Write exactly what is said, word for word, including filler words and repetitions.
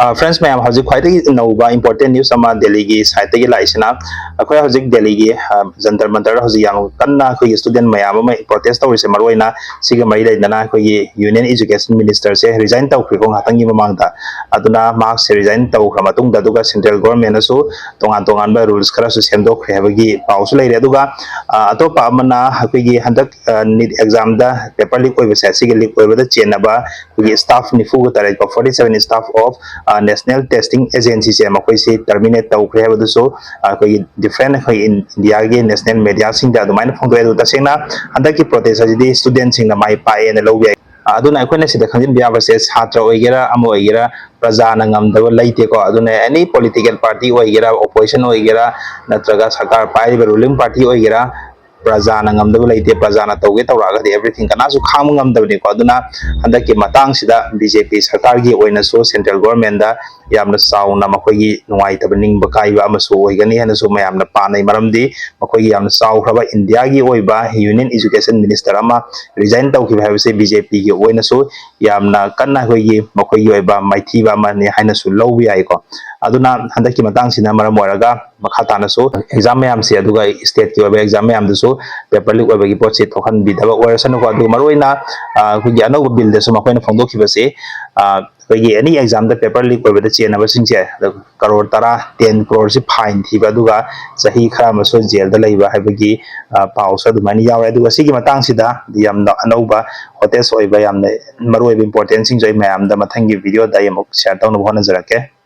Friends ꯃꯌꯥꯝ, ꯍꯧꯖꯤꯛ ꯈ꯭ꯋꯥꯏꯗꯒꯤ ꯅꯧꯕ ꯏꯝꯄꯣꯔꯇꯦꯟ ꯅ꯭ꯌꯨꯁ ꯑꯃ ꯗꯦꯜꯂꯤꯒꯤ ꯁꯥꯏꯠꯇꯒꯤ ꯂꯥꯛꯏꯁꯤꯅ, ꯑꯩꯈꯣꯏ ꯍꯧꯖꯤꯛ ꯗꯦꯜꯂꯤꯒꯤ ꯖꯟꯇꯔ ꯃꯟꯇꯔꯗ ꯍꯧꯖꯤꯛ ꯌꯥꯝ ꯀꯟꯅ ꯑꯩꯈꯣꯏꯒꯤ ꯁ꯭ꯇꯨꯗꯦꯟ ꯃꯌꯥꯝ ꯑꯃ ꯄ꯭ꯔꯣꯇꯦꯁ ꯇꯧꯔꯤꯁꯦ, ꯃꯔꯨꯑꯣꯏꯅ ꯁꯤꯒ ꯃꯔꯤ ꯂꯩꯅꯅ ꯑꯩꯈꯣꯏꯒꯤ ꯌꯨꯅꯤꯌꯟ ꯏꯖꯨꯀꯦꯁꯟ ꯃꯤꯅꯤꯁꯇꯔꯁꯦ ꯔꯤꯖꯥꯏꯟ ꯇꯧꯈ꯭ꯔꯦꯀꯣ ꯉꯥꯏꯍꯥꯛꯇꯪꯒꯤ ꯃꯃꯥꯡꯗ꯫ ꯑꯗꯨꯅ ꯃꯍꯥꯛꯁꯦ ꯔꯤꯖꯥꯏꯟ ꯇꯧꯈ꯭ꯔ ꯃꯇꯨꯡꯗ, ꯑꯗꯨꯒ ꯁꯦꯟꯇ꯭ꯔꯦꯜ ꯒꯣꯔꯃꯦꯟꯅꯁꯨ ꯇꯣꯉꯥꯟ ꯇꯣꯉꯥꯟꯕ ꯔꯨꯜꯁ ꯈꯔꯁꯨ ꯁꯦꯝꯗꯣꯛꯈ꯭ꯔꯦ ꯍꯥꯏꯕꯒꯤ ꯄꯥꯎꯁꯨ ꯂꯩꯔꯦ꯫ ꯑꯗꯨꯒ ꯑ, ꯑꯇꯣꯞꯄ ꯑꯃꯅ ꯑꯩꯈꯣꯏꯒꯤ ꯍꯟꯗꯛ ꯅꯤꯠ ꯑꯦꯛꯖꯥꯝꯗ ꯄꯦꯄꯔ ꯂꯤꯛ ꯑꯣꯏꯕꯁꯦ, ꯑꯁꯤꯒꯤ ꯂꯤꯛ ꯑꯣꯏꯕꯗ ꯆꯦꯟꯅꯕ ꯑꯩꯈꯣꯏꯒꯤ ꯁ꯭ꯇꯥꯐ ꯅꯤꯐꯨꯒ ꯇꯔꯦꯠꯀꯣ, forty seven staff of National Testing Agencyꯁꯦ ꯃꯈꯣꯏꯁꯤ ꯇꯔꯃꯤꯅꯦꯠ ꯇꯧꯈ꯭ꯔꯦ ꯍꯥꯏꯕꯗꯨꯁꯨ ꯑꯩꯈꯣꯏꯒꯤ ꯗꯤꯐ꯭ꯔꯦꯟ ꯑꯩꯈꯣꯏ ꯏꯟꯗꯤꯌꯥꯒꯤ ꯅꯦꯁꯅꯦꯜ ꯃꯦꯗꯤꯌꯥꯁꯤꯡꯗ ꯑꯗꯨꯃꯥꯏꯅ ꯐꯣꯡꯗꯣꯛꯑꯦ꯫ ꯑꯗꯨ ꯇꯁꯦꯡꯅ ꯍꯟꯗꯛꯀꯤ ꯄ꯭ꯔꯣꯇꯦꯁ ꯑꯁꯤꯗꯤ ꯁ꯭ꯇꯨꯗꯦꯟꯁꯤꯡꯅ ꯃꯥꯏ ꯄꯥꯛꯑꯦꯅ ꯂꯧꯕ ꯌꯥꯏ꯫ ꯑꯗꯨꯅ ꯑꯩꯈꯣꯏꯅ ꯁꯤꯗ ꯈꯪꯖꯤꯟꯕ ꯌꯥꯕꯁꯦ, ꯁꯥꯇ꯭ꯔ ꯑꯣꯏꯒꯦꯔꯥ ꯑꯃ ꯑꯣꯏꯒꯦꯔꯥ, ꯄ꯭ꯔꯖꯥꯅ ꯉꯝꯗꯕ ꯂꯩꯇꯦꯀꯣ꯫ ꯑꯗꯨꯅ ꯑꯦꯅꯤ ꯄꯣꯂꯤꯇꯤꯀꯦꯜ ꯄꯥꯔꯇꯤ ꯑꯣꯏꯒꯦꯔꯥ, ꯑꯣꯄꯣꯖꯤꯁꯟ ꯑꯣꯏꯒꯦꯔꯥ, ꯅꯠꯇ꯭ꯔꯒ ꯁꯔꯀꯥꯔ ꯄꯥꯏꯔꯤꯕ ꯔꯨꯂꯤꯡ ꯄꯥꯔꯇꯤ ꯑꯣꯏꯒꯦꯔꯥ, ꯄ꯭ꯔꯖꯥꯅ ꯉꯝꯗꯕ ꯂꯩꯇꯦ꯫ ꯄ꯭ꯔꯖꯥꯅ ꯇꯧꯒꯦ ꯇꯧꯔꯛꯑꯒꯗꯤ ꯑꯦꯚ꯭ꯔꯤꯊꯤꯡ ꯀꯅꯥꯁꯨ ꯈꯥꯡꯕ ꯉꯝꯗꯕꯅꯤꯀꯣ꯫ ꯑꯗꯨꯅ ꯍꯟꯗꯛꯀꯤ ꯃꯇꯥꯡꯁꯤꯗ ꯕꯤ ꯖꯦ ꯄꯤ ꯁꯔꯀꯥꯔꯒꯤ ꯑꯣꯏꯅꯁꯨ ꯁꯦꯟꯇ꯭ꯔꯦꯜ ꯒꯣꯔꯃꯦꯟꯗ ꯌꯥꯝꯅ ꯆꯥꯎꯅ ꯃꯈꯣꯏꯒꯤ ꯅꯨꯡꯉꯥꯏꯇꯕ ꯅꯤꯡꯕ ꯀꯥꯏꯕ ꯑꯃꯁꯨ ꯑꯣꯏꯒꯅꯤ ꯍꯥꯏꯅꯁꯨ ꯃꯌꯥꯝꯅ ꯄꯥꯅꯩ꯫ ꯃꯔꯝꯗꯤ ꯃꯈꯣꯏꯒꯤ ꯌꯥꯝꯅ ꯆꯥꯎꯈ꯭ꯔꯕ ꯏꯟꯗꯤꯌꯥꯒꯤ ꯑꯣꯏꯕ ꯌꯨꯅꯤꯌꯟ ꯏꯖꯨꯀꯦꯁꯟ ꯃꯤꯅꯤꯁꯇꯔ ꯑꯃ ꯔꯤꯖꯥꯏꯟ ꯇꯧꯈꯤꯕ ꯍꯥꯏꯕꯁꯦ ꯕꯤ ꯖꯦ ꯄꯤꯒꯤ ꯑꯣꯏꯅꯁꯨ ꯌꯥꯝꯅ ꯀꯟꯅ ꯑꯩꯈꯣꯏꯒꯤ ꯃꯈꯣꯏꯒꯤ ꯑꯣꯏꯕ ꯃꯥꯏꯊꯤꯕ ꯑꯃꯅꯤ ꯍꯥꯏꯅꯁꯨ ꯂꯧꯕ ꯌꯥꯏꯀꯣ꯫ ꯑꯗꯨꯅ ꯍꯟꯗꯛꯀꯤ ꯃꯇꯥꯡꯁꯤꯅ ꯃꯔꯝ ꯑꯣꯏꯔꯒ ꯃꯈꯥ ꯇꯥꯅꯁꯨ ꯑꯦꯛꯖꯥꯝ ꯃꯌꯥꯝꯁꯦ, ꯑꯗꯨꯒ ꯁ꯭ꯇꯦꯠꯀꯤ ꯑꯣꯏꯕ ꯑꯦꯛꯖꯥꯝ ꯃꯌꯥꯝꯗꯁꯨ ꯄꯦꯄꯔ ꯂꯤꯛ ꯑꯣꯏꯕꯒꯤ ꯄꯣꯠꯁꯤ ꯊꯣꯛꯍꯟꯕꯤꯗꯕ ꯑꯣꯏꯔꯁꯅꯨꯀꯣ꯫ ꯑꯗꯨꯒ ꯃꯔꯨꯑꯣꯏꯅ, ꯑ, ꯑꯩꯈꯣꯏꯒꯤ ꯑꯅꯧꯕ ꯕꯤꯜꯗꯁꯨ ꯃꯈꯣꯏꯅ ꯐꯣꯡꯗꯣꯛꯈꯤꯕꯁꯤ, ꯑ, ꯑꯩꯈꯣꯏꯒꯤ ꯑꯦꯅꯤ ꯑꯦꯛꯖꯥꯝꯗ ꯄꯦꯄꯔ ꯂꯤꯛ ꯑꯣꯏꯕꯗ ꯆꯦꯟꯅꯕꯁꯤꯡꯁꯦ, ꯑꯗ ꯀꯔꯣꯔ ꯇꯔꯥ, ten crore ꯁꯤ ꯐꯥꯏꯟ ꯊꯤꯕ, ꯑꯗꯨꯒ ꯆꯍꯤ ꯈꯔ ꯑꯃꯁꯨ ꯖꯦꯜꯗ ꯂꯩꯕ ꯍꯥꯏꯕꯒꯤ, ꯑ, ꯄꯥꯎꯁꯨ ꯑꯗꯨꯃꯥꯏꯅ ꯌꯥꯎꯔꯦ꯫ ꯑꯗꯨꯒ ꯁꯤꯒꯤ ꯃꯇꯥꯡꯁꯤꯗ ꯌꯥꯝꯅ ꯑꯅꯧꯕ ꯍꯣꯇꯦꯁ ꯑꯣꯏꯕ, ꯌꯥꯝꯅ ꯃꯔꯨꯑꯣꯏꯕ ꯏꯝꯄꯣꯔꯇꯦꯟꯁꯤꯡꯁꯨ ꯑꯩ ꯃꯌꯥꯝꯗ ꯃꯊꯪꯒꯤ ꯚꯤꯗꯤꯑꯣꯗ ꯑꯩ ꯑꯃꯨꯛ ꯁꯤꯌꯔ ꯇꯧꯅꯕ ꯍꯣꯠꯅꯖꯔꯛꯀꯦ꯫